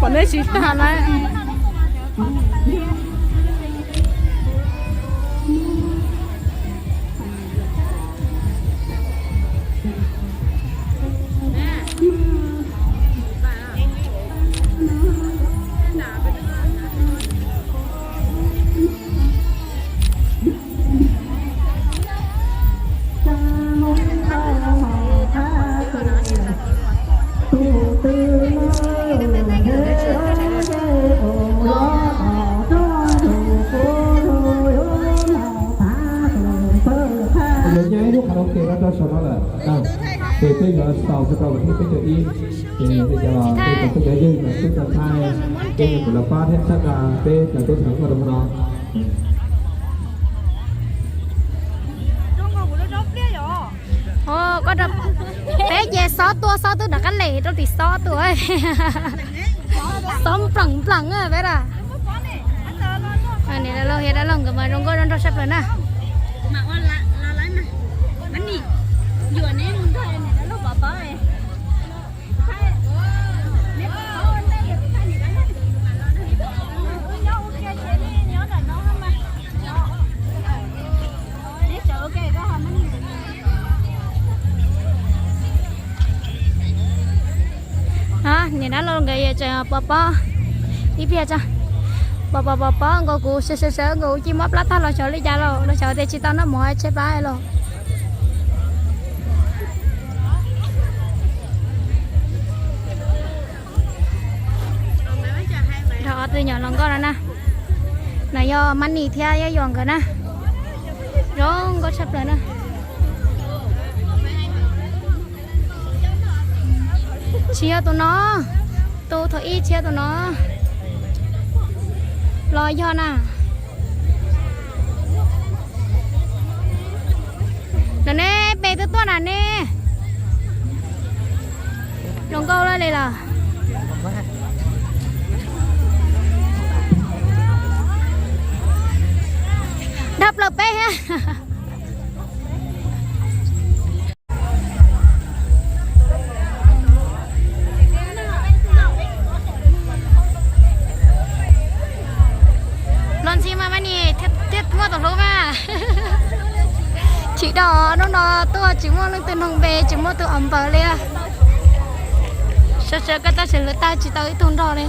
Neb tsis tag na. Yuav nyob ib lub karaoke no rau saum no lawm. Ces peb yuav xaus rau vas thib peb caug ib. Ces peb cov, peb cov phooj cov ywg los twb tau thaij, peb yuav mus los pab thiab txhawb nqa peb cov tub ceev nkauj rau hmo no. Peb ces xob tuaj xob twb rov qab lem rau tim xob tuaj. Xob npleem npleem peb na. Niam dab laug thiab dab laug nkawd mas zoo nkauj zoo nraug tshaj plaws na. Niam dab laug nkawd tseem pov pob ib pliag tso. Pov pov pov pob nkaus kuv sawv sawv sawv nkaus kuv cia mob plab tag los xyov li cas los los xyov tias tsis tau noj mov tshaib plab los. Nrog ob tug nyuam hluas nkauj no na. No yog Mab Nis thiab Yob Yuam nkawd na. Zoo nkauj tshaj plaws na. Tsis yog tus no, tus thaum ib tsis yog tus no los yog na. Los ne, peb twb tuaj na ne. Zoo nkauj li los. Dag plaws peb thiab. Los ntxhi mas Mab Nis thiaj muaj tus hlub mas. Chim dhau hnub no tuaj tsis muaj leej twg noog npe, tsis muaj tus am npaws li. Sawv sawv koj tab sis lawv tag tsis tau ib tug nrog li.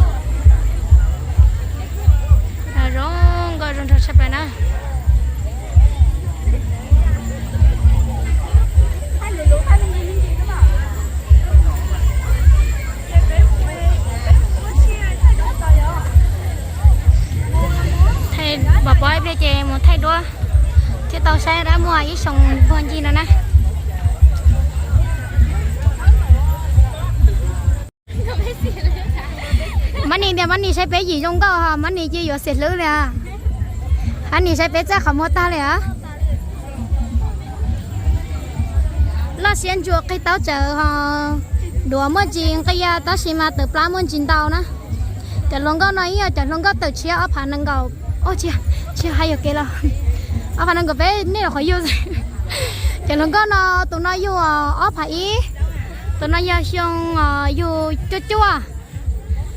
Zoo nkauj zoo nraug tshaj plaws na. Thaij pov pob ib pliag ces mus thaij duab thiab tau saib dab muag ib xyoo puag ncig no na. Mab Nis tias Mab Nis saib peb yim zoo nkauj ho Mab Nis cia yuav xiam hlwb li. Mab Nis saib peb txaj qhov muag tag li a. Loj siab ntsuas qig taub tsawv ho duav muaj ntsis nqia tab sis mas tawm plab muaj ntsis ntau na. Cov hluas nkauj no ib yog cov hluas nkauj tawm tshiab ob phav nees nkaum, tsis, tsis hais yog kev los ob phav nees nkaum peb nej los qhov yug. Cov hluas nkauj no tus no yug ob phav ib, tus no yog xyoo yug cuaj cuaj,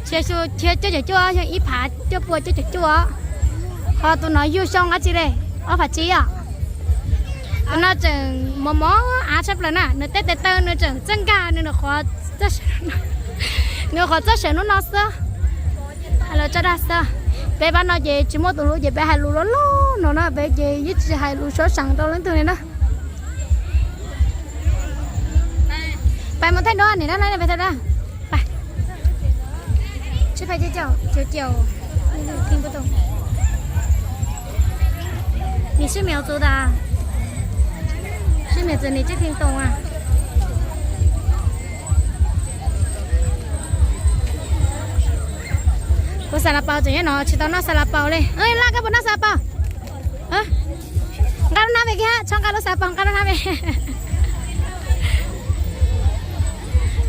xyoo cuaj caum cuaj, xyoo ib phav cuaj pua cuaj caum cuaj. Ho tus no yug xyoo dab tsi li, ob phav tsib os. Tus no tseem mos mos av tshaj plaws na, nws tej tes taw nws tseem txawj nkag nws, nws qhov txoj seem hnub no xwb. Hais lus tso dag xwb. Peb pab no ces tsis muaj tus hlub ces peb hais lus loj loj no na, peb ces yeej tsis hais lus sab seem rau leej twg li na. Pais mus thaij duab, niam dab laug pais thaij duab. Pais. Sib phais cov cov, nws sib miam txwv tas, sib miam txwv nws cib thij toos a. Kuv xas las paus tseem nyob no tsis tau noj xas las paus li. Laj, koj puas noj xas las paus? Nqa lub hnab pem kiag, txhob nqa lub xas las paus, nqa lub hnab pem.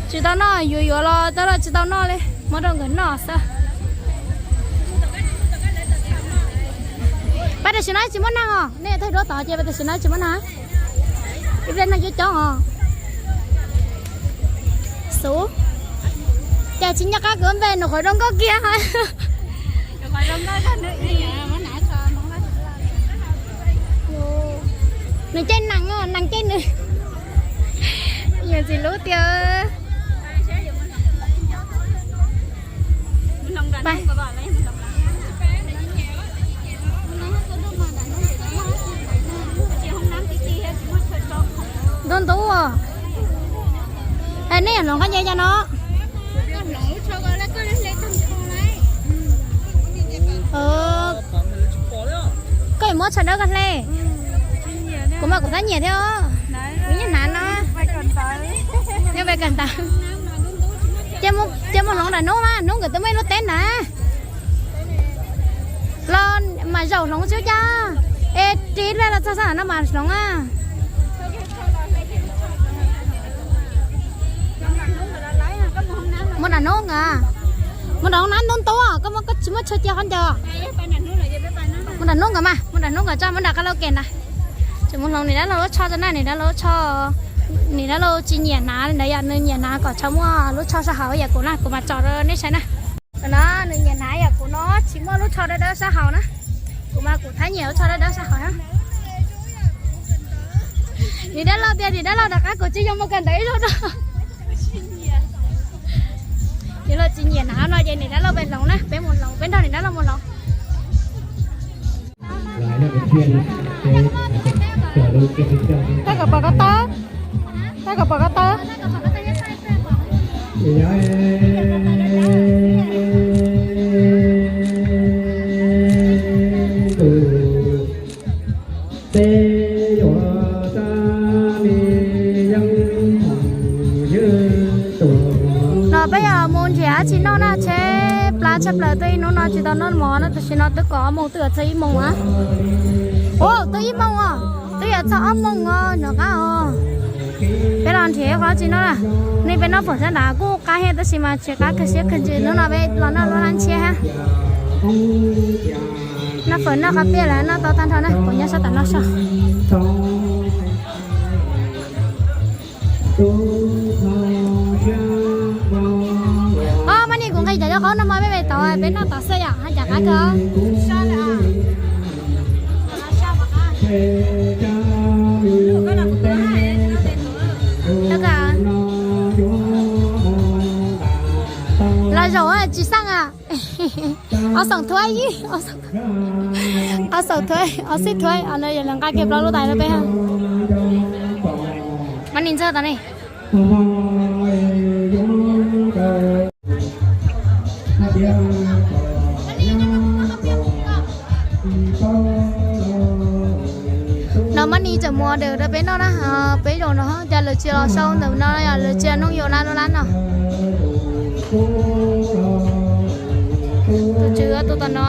Tsis tau noj, yuav yuav los tau los tsis tau noj li, muab rau nkawd noj xwb. Pab tam sim no tsis muaj neeg os, nej thaij duab tod ces pab tam sim no tsis muaj neeg. Ib pliag neeg coob coob os. Xub. Cas tsis nco qab kuv npe nws qhov zoo nkauj kiag. Nws caij nees, nees caij nws. Yog txiv lub tiag. Ntub ntub. Nej hloov qab nce cov no. Koj yuav muab tsho dawb koj hle. Kuv mas kuv tab nyiam thiab. Kuv yeej hnav no. Nyob pem kawm ntawv. Cia mus hloov nram hnub na, hnub nkawd twb muaj ib lub teb ntawd. Los mas zaum hloov xwb cas. Es ris dej los txog sab no mas hloov a. Mus nram hnub nkawd, mus nram hoob nab ntub ntub, koj muab, koj tsis muab tsho cia qhov ncauj. Mus nram hnub nkawd mas, mus nram hnub nkawd tso, mus nram karaoke ntawd. Tseem mus hloov niam dab laug lub tsho tso na, niam dab laug lub tsho, niam dab laug tsis nyiam hnav li ntawd yom, nws nyiam hnav kom tsho muaj lub tsho sab hauv yam kuv na, kuv mas tso rau nej saib na. No nws nyiam hnav yam kuv no tsis muaj lub tsho dawb dawb sab hauv na. Kuv mas kuv thab nyiam lub tsho dawb dawb sab hauv na. Niam dab laug tias niam dab laug rov qab kuv tsis yog mus kawm ntawv ib zaug rau. Niam laug tsis nyiam hnav no ces niam dab laug peb hloov na, peb mus hloov, peb nrog niam dab laug mus hloov. Tab kom pom koj tawb, tab kom pom koj tawb. No peb yog mus nrhiav dab tsi noj na, tsheb plab tshaj plaws, twb ib hnub no tsis tau noj mov no, tam sim no twb kaum ob moos twb yuav txog ib moos na. Ua twb ib moos os, twb yuav txog ob moos os, nov qab os. Peb los nrhiav qhov dab tsi noj na. Nej peb noj fawm sab nrad kuj qab thiab tab sis mas tsis qab kawg siab kawg ntsws, hnub no peb los noj lub hnab tshiab thiab. Noj fawm noj qab piaj lawm, noj tau tag nrho na, kuv nyob sab tom no soj. Os, mas nim kuv nqis cov yov qaub no mas peb pem tod, peb noj tod xwb yom, haj cas qab kawg. Los zaum tsis xaj a. Ob xoom thuaib, ob xoom thuaib, ob xib thuaib, no yog lawv nqa kiag plaub lub tais rau peb. Mas nim ntxawg tod ne. No mas nim tseem muab dawm rau peb noj na, peb zaum no cas lawv tsis los sau ntawm no, lawv tsis noog yuav na lub lab no. Tus tswv tus tom no.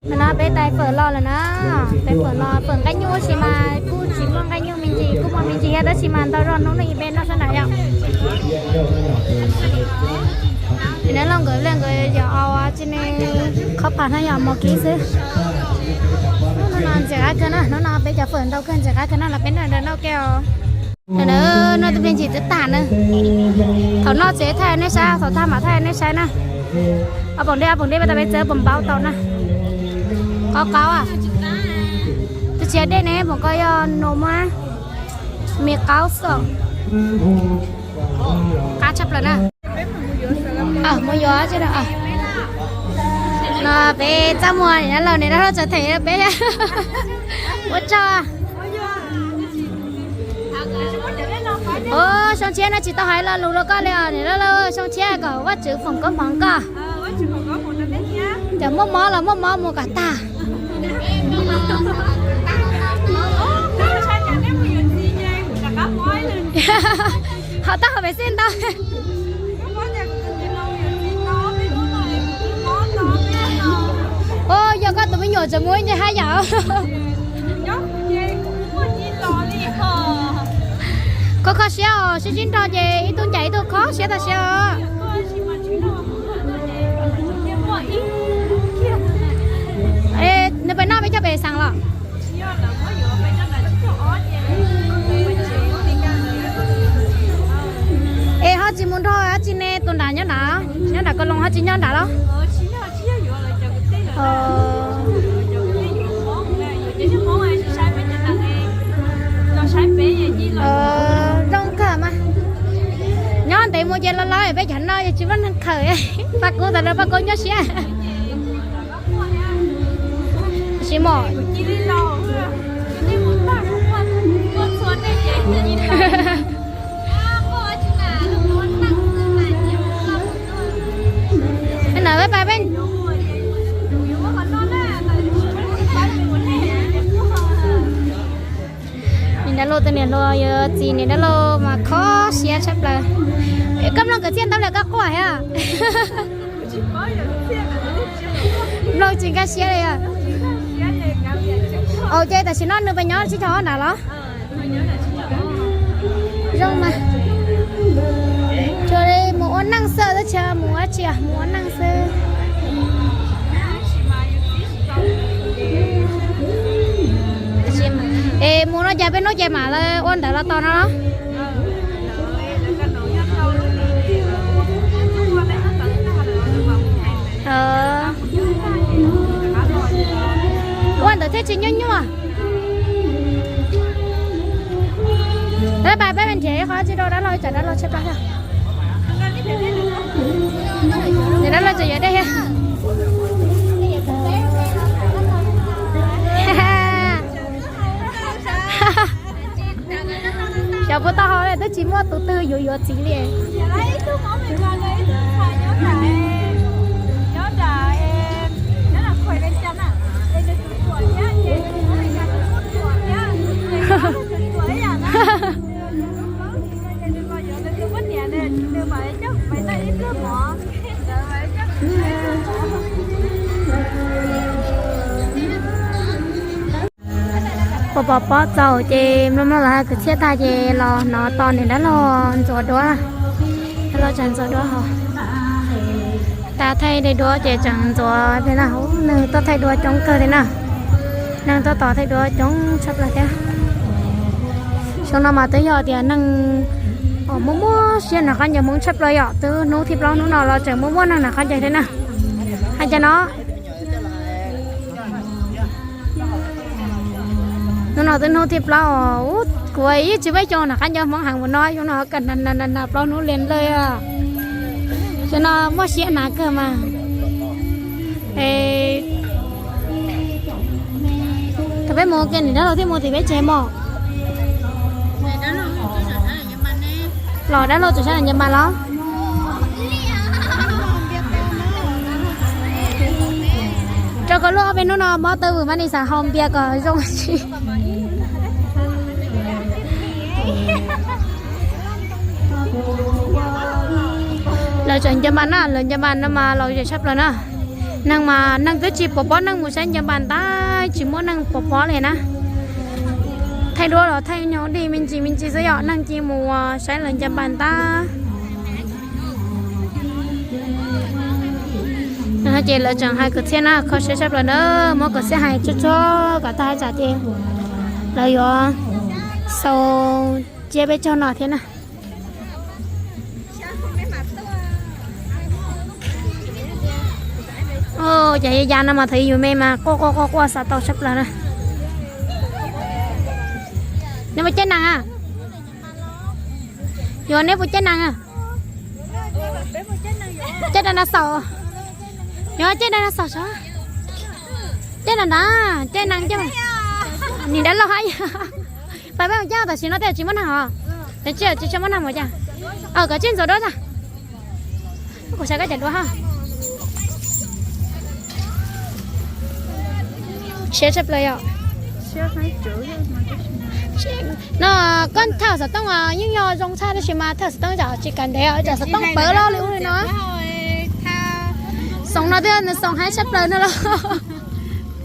No peb tais fawm los lawm na, tais fawm los, fawm nqaij nyuj tab sis mas kuj tsis muaj nqaij nyuj me ntsis, kuj muaj me ntsis thiab tab sis mas ntau zog hnub no peb noj sab nram yom. Nim no los nkawd ple nkawd yog au tsi ne, qhov pham no yog mos kib xwb. Hnub no ntxim qab kawg na, hnub no peb cov fawm ntau kawg ntxim qab kawg na los peb noj ntawm noj ke os. Ntawm no tus me ntsis twb tag na. Thaum noj tsev thaij nej saib, thaum tag mam thaij nej saib na. Ob poom dej, ob poom dej peb tau peb txawb pom npaub tau na. Qaub qaub, twb tsis yog dej ne, pom koj yog nus mas me qaub xwb. Qab tshaj plaws na. Mus yuav tsi no. No peb txaj muag niam dab laug, niam dab laug txawm them peb. Ua tsaug. Xyoo tshiab no tsis tau hais lo lus rau koj li os niam dab laug, xyoo tshiab kom Vajtswv foom koob hmoov koj. Cov muaj mob los muaj mob mus kom tag. Ho tab ho pem xij ntau. Ua yog koj tus me nyuam tseem mus ib ntsis haj yam. Kho kho siab os, sib sib nrog ces ib tug ncaim ib tug kho siab tag siab os. Nws pem noj peb caug pem xees los? Es ho tsis mus nrog dab tsi ne, tus nram nyob nram, nyob nram Kos Loos ho tsis nyob nram los? Zoo kawg mas. Nyob ntev mus ces los los peb cov no tsis muaj neeg khaws. Paj Kub tas, Paj Kub nyob siab. Tsis mom. Niam dab laug tus niam hluas yuav txiv niam dab laug mas kho siab tshaj plaws. Koj mloog kwv txhiaj ntau lawm koj quaj thiab. Mloog tsis nkag siab li os. Ua ces tam sim no nws pes nyob sib cog ob nram los? Zoo mas. Tsuas li mus ua neej xwb, tab sis mus ua tsi, mus ua neej xwb. Es mus no cas peb hnub ces mam li ua ntawd los tos no los? Ua ntawd thiaj tsis nyuaj nyuaj. Peb pab peb nrhiav ib qho tsis rau dab laug, tsam dab laug tshaib plab thiab. Niam dab laug tseem yuav dej thiab. Xyov puas tau hau li, twb tsis muaj tus twg yuav yuav txiv li. Pom pom pob txaus ces mloog mloog lawv hais kwv txhiaj tag ces los hnov tos niam dab laug ntxuav duab. Dab laug tseem ntxuav duab hos. Tag thaij duab ces tseem ntxuav thiab na. Neeg tuaj thaij duab coob kawg thiab na. Neeg tuaj tos thaij duab coob tshaj plaws thiab. Xyoo no mas twb yog tias neeg muaj muaj siab nram qab ncaws Hmoob tshaj plaws yom, twb hnub thib plaub hnub no los tseem muaj muaj neeg nram qab ncaws thiab na. Hais cas no? Hnub no twb hnub thib plaub os, kuv yeej tsis muaj ib xyoos nram qab ncaws Hmoob heev ua no, xyoo no kam nag nag nag plaub hnub li lawm. Xyoo no muaj siab hnav kawg mas. Thaum peb mus ua ke niam dab laug thiaj mus tim peb tsev mog. Los dab laug tseem sab Nchas Mas los? Rau qhov luaj ob peb hnub no mob taw vwm mas nis xav haus npias kom zoo si. Lawv tseem Nchas Mas na, lawv Nchas Mas no mas los zem tshaj plaws na. Neeg mas neeg twb tsis pov pob, neeg mus saib Nchas Mas ntag tsis muaj neeg pov pob li na. Thaij duab los thaij nyob di me ntsis me ntsis xwb yom, neeg cia mus saib lawv Nchas Mas ntag. Ces lawv tseem hais kwv txhiaj na, kho siab tshaj plaws na, muab kwv txhiaj hais tsuag tsuag kom tag tsam ces lawv yuav xaus cia peb tsaug no thiab na. Ces ya ya no mas thaum yus me mas quaj quaj quaj quaj xav tau tshaj plaws na. Neb puas caij nees a? Yuav neb puas caij nees a? Caij dinosaur. Yuav caij dinosaur sav. Caij na na, caij nees caij. Nim dab laug hab. Pais peb mus caij tam sim no tej tsis muaj neeg os. Tsis tsis tsis muaj neeg mus caij. Koj tsij ntxuav duab tag. Kuv saib koj cov duab ha. Siab tshaj plaws yom. No koj thaj xov tooj yeej yog zoo tshaj tab sis mas thaj xov tooj tsam tsis kam ntev, tsam xov tooj pawv loj li ub li no. Xoom no twb nws xoom haib tshaj plaws no los.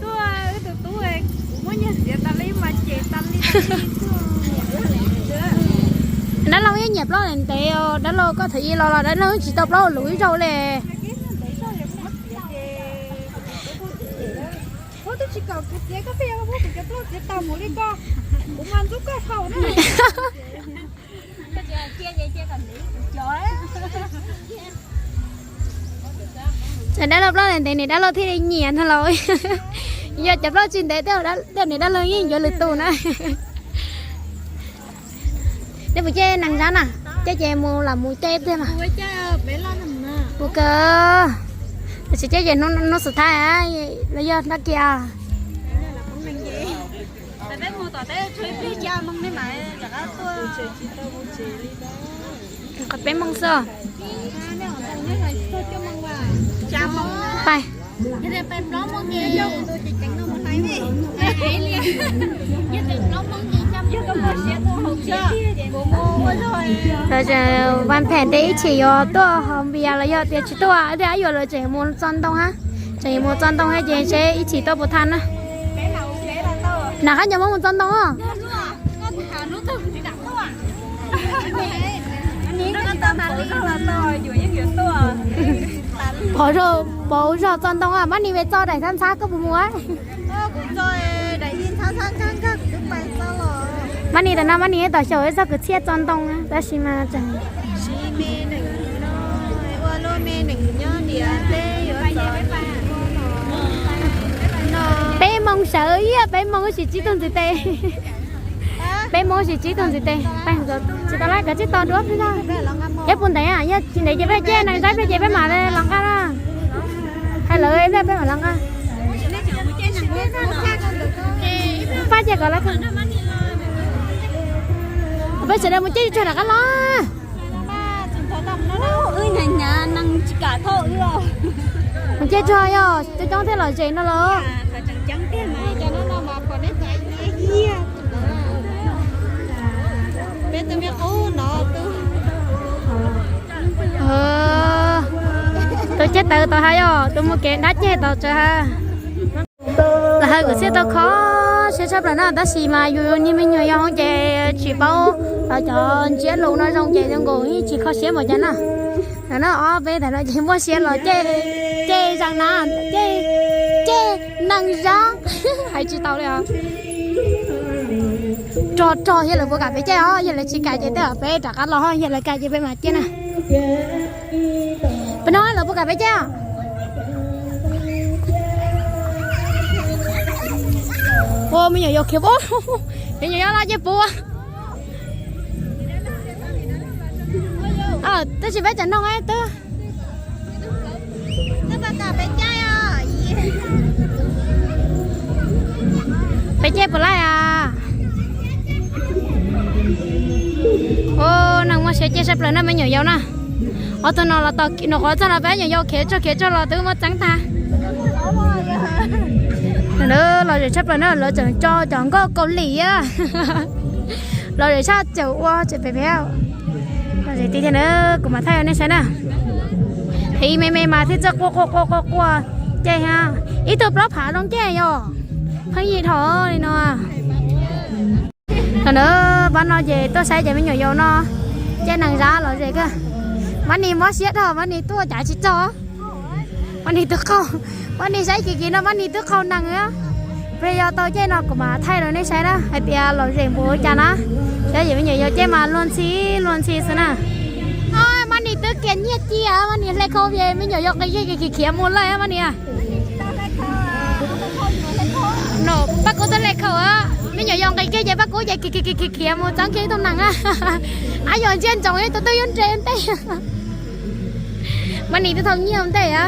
Tuaj wb tus tub, kuv muab nyiaj txiav tas li mas ces tas li. Dab laug yeej nyiam plaub ntev ntev os, dab laug koj thaum ub los los dab laug tsis tau plaub lus ib zaug li. Dab laug plaub ntev ntev nim dab laug thiaj li nyiam no los. Yog cov plaub tsis ntev tej nim dab laug yeej yuav lwm tus na. Nej puas caij nees zab na? Caij ces mus lam mus caij tiag mas. Mus kawg. Tab sis caij ces hnub xub thawj los yog nrab kiag. Qhov peb moos xwb. Pais. Vaj phem tej ib chim yuav tuaj haus npias los yog tias tsis tuaj thiab yuav lawv tseem mus txo ntoo hab. Tseem mus txo ntoo hab ces seb ib chim tuaj puas thaj na. Nram qab ncaws muab mus txo ntoo os. Pov zog, pov zog txo ntoo, Mab Nis ve txo daim ntxhab ntxhab koj puas mus? Mab Nis tam no Mab Nis tom xyaum ib txog kwv txhiaj txo ntoo tab sis mas tseem peb moos sawv ib, peb moos sim tsib tug ntxiv tes. Peb moos sim tsib tug ntxiv tes. Tsis tau lawm, kav tsij tos dua ib pliag. Yog puas ntev, yog tsis ntev ces peb caij nees zab pliag ces peb mam los nqa na. Hais lawv ib pliag peb mam los nqa. Faj ces kom lawv, peb sawv daws mus caij tsuag rov qab los. Mus caij tsuag yog coob coob thiaj lom zem no los. Tus caij taws tau hais, yog tus mus kev dab ceg tau tsawv hais. Lawv hais kwv txhiaj tau kho siab tshaj plaws na, tab sis mas yus niag me nyuam yaus ces tsis paub cov ntsiab lus no zoo ces zoo nkaus yeej tsis kho siab npaum cas na. No ob peb ntawm no ces muaj siab los caij, caij zaj na, caij, caij nees zab, hais tsis tau li os. Rog rog yog lawv puas kam peb caij os, yog lawv tsis kam ces tej zaum peb rov qab los, yog lawv kam ces peb mam caij na. Peb no lawv puas kam peb caij os? Ua me nyuam yaus khiav, me nyuam yaus los ces puas. Tab sis peb tseem noog twb. Peb caij puas laij a? Ua neeg muaj siab caij tshaj plaws na me nyuam yaus na. Ob tug no los tos nws qhuav txog no peb nyuam yaus khiav tsuag khiav tsuag los twb muab txeeb tag. Lawv lom zem tshaj plaws na, lawv tseem tso cov nkauj Kaus Lim a. Lom zem tshaj, tseem ua tseem pem pem. Lom zem tiag tiag na, kuv mam thaij nej saib na. Heev me me mas thiaj txawj quaj quaj quaj quaj quaj. Caij ha, ib tug plaub phav zoo caij yom. Pheej yig dhau li no. Thaum ntawd pab no ces tuaj saib cov me nyuam yaus no caij nees zab lom zem kawg. Mab Nis mob siab dhau, Mab Nis tuaj cav tsis txog. Mab Nis twb qau, Mab Nis saib kiv kiv no Mab Nis twb qau nees. Peb yog tau caij no kuv mam thaij rau nej saib na hais tias lom zem npaum cas na. Cov me nyuam yaus caij mas luag ntxhi luag ntxhi xwb na. Mab Nis twb kiag nyiaj ci, Mab Nis hle khau, me nyuam yaus nqis kiag khiav mus lawm Mab Nis. No Paj Kub twb hle khau, me nyuam yaus nqis kiag ces Paj Kub ces khiav khiav khiav mus txeeb kiag ib tug nees. Ab, yog ntsia ntsoov ib tug twb yuav nres ntej. Mab Nis twb thau nyiaj ua ntej a.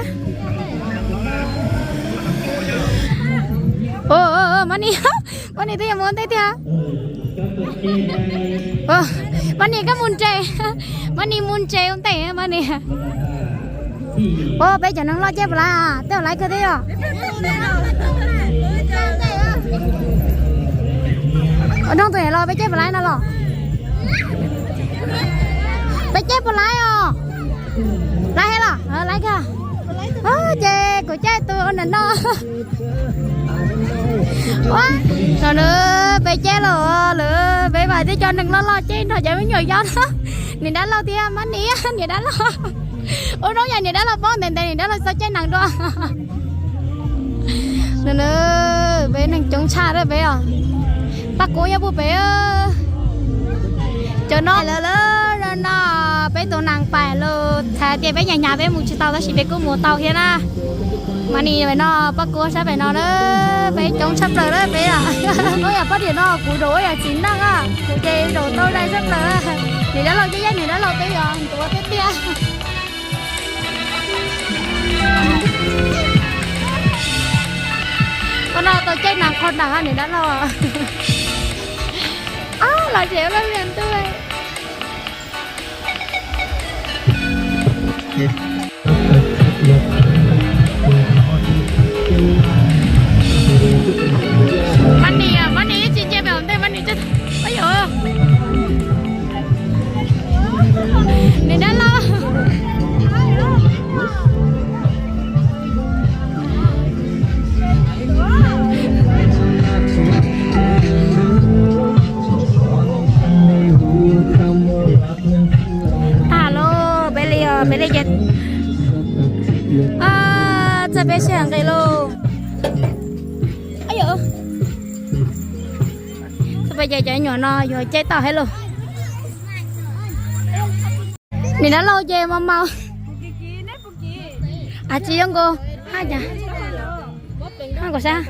Mab Nis, Mab Nis twb yuav mus ua ntej tiag. Mab Nis koj mus nres, Mab Nis mus nres ua ntej Mab Nis. Ua peb cov neeg loj caij puas laij, tej puas laij kawg thiab yom? Ua noog tus los peb caij puas laij no los? Peb caij puas laij os? Laij thiab los? Laij kawg. Ces kuv caij tus ua nram no. Ua, no na, peb caij los lawm, peb mas tib co neeg loj loj caij nrog cov me nyuam yaus no. Niam dab laug thiab Mab Nis, niam dab laug. Ua zoo yog niam dab laug paub ntev ntev niam dab laug txo caij nees dua. Peb neeg coob tshaj lawm peb os. Paj Kub nyob puag pem. Cov no lawm lawm no, peb tus nees pais lawm, txhais tias peb nyas nyas peb mus tsis tau tab sis peb kuj mus tau thiab na. Mas nim no Paj Kub sab pem no na, peb coob tshaj plaws na peb os. Ua yog poj niam no kuv zaum ua yog txiv neej os, kuv ces zaum tau dai tshaj plaws. Niam dab laug caij caij niam dab laug peb os, ntuav tiag tiag. Ua no tau caij nees qhov nees niam dab laug. Los tsev laj li ntuj. Mab Nis, Mab Nis tsis nce pem hauv ntej, Mab Nis tsis, ua yog niam dab laug. Tag lauj, peb li os, peb li ces txog peb sij hawm nqis lauj. Txog peb ces cov nyuam no yuav caij tau thiab lauj. Niam dab laug ces mau mau. Tsis zoo nkaus, haj cas, haj nkaus sab.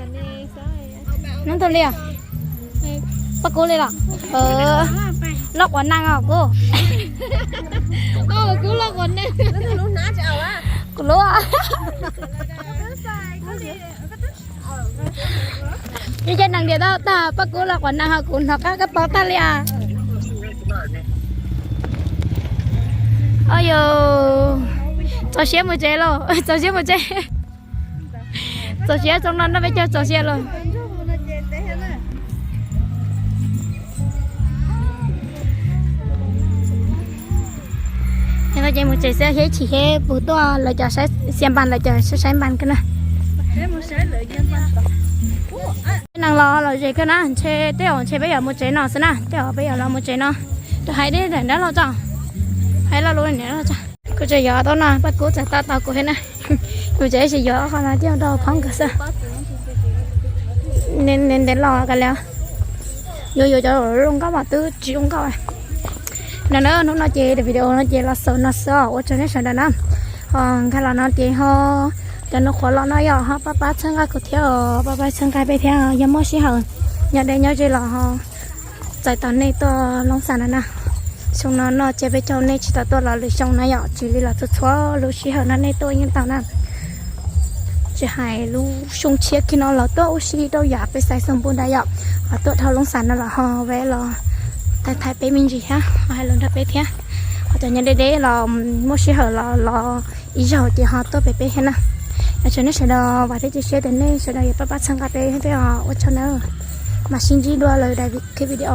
Nub tug li os. Paj Kub li los? Loj quav nees os kuv. Kuv lub. Ib cov nees diam tau tag, Paj Kub los quav nees ho kuv hnov qab kab paus tag li as. Au yos, txaus siab mus tsev lauj, txaus siab mus tsev. Txaus siab txaus no no peb caug txaus siab lauj. Ces mus tsev xwb, thiab chim thiab puas tuaj lawv cov saib xia npas, lawv cov saib npas kawg na. Neeg los los ze kawg na, ntshe tej zaum ntshe peb yuav mus tsev no xwb na, tej zaum peb yuav los mus tsev no. Tus hais deb daim dab laug tso, hais lo lus niam dab laug tso. Kuv tseem yuav tau no, Paj Kub txawm tau tau kuv thiab na. Kuv tseem ib sim yuav qhov no coj rau phob kawg xwb. Ntev los kav liam, yuav yuav cov zoo nkauj mas twb tsis zoo nkauj. No na, hnub no ces video no ces los xaus no xwb os, ua tsaug nej sawv daws na. Ho nkag los no ces ho cov nus qhuav los no yog ho pab pab txhawb nqa kuv thiab os, pab pab txhawb nqa peb thiab, yog muaj sij hawm nyob deb nyob ze los ho txais tos nej tuaj Loob Xas no na. Xyoo no noj tsiab peb caug nej tsis tau tuaj los lwm xyoo na yom, tsis li los txhua txhua lub sij hawm no nej tuaj yeej tau na. Tsis hais lub xyoo tshiab kiag no los tuaj ua si rau yav peb xaiv xoo npum ntawd yom, ho tuaj dhau Loob Xas no los ho peb los thaij thaij peb me ntsis thiab ho hais lus nrog peb thiab. Ho cov nyob deb deb los muaj sij hawm los los ib zaug ces ho tuaj pem peb thiab na. Ua tsaug nej sawv daws, vam thiab cia siab tias nej sawv daws yuav pab pab txhawb nqa peb thiab os, ua tsaug nawb. Mam sib ntsib dua lwm daim video.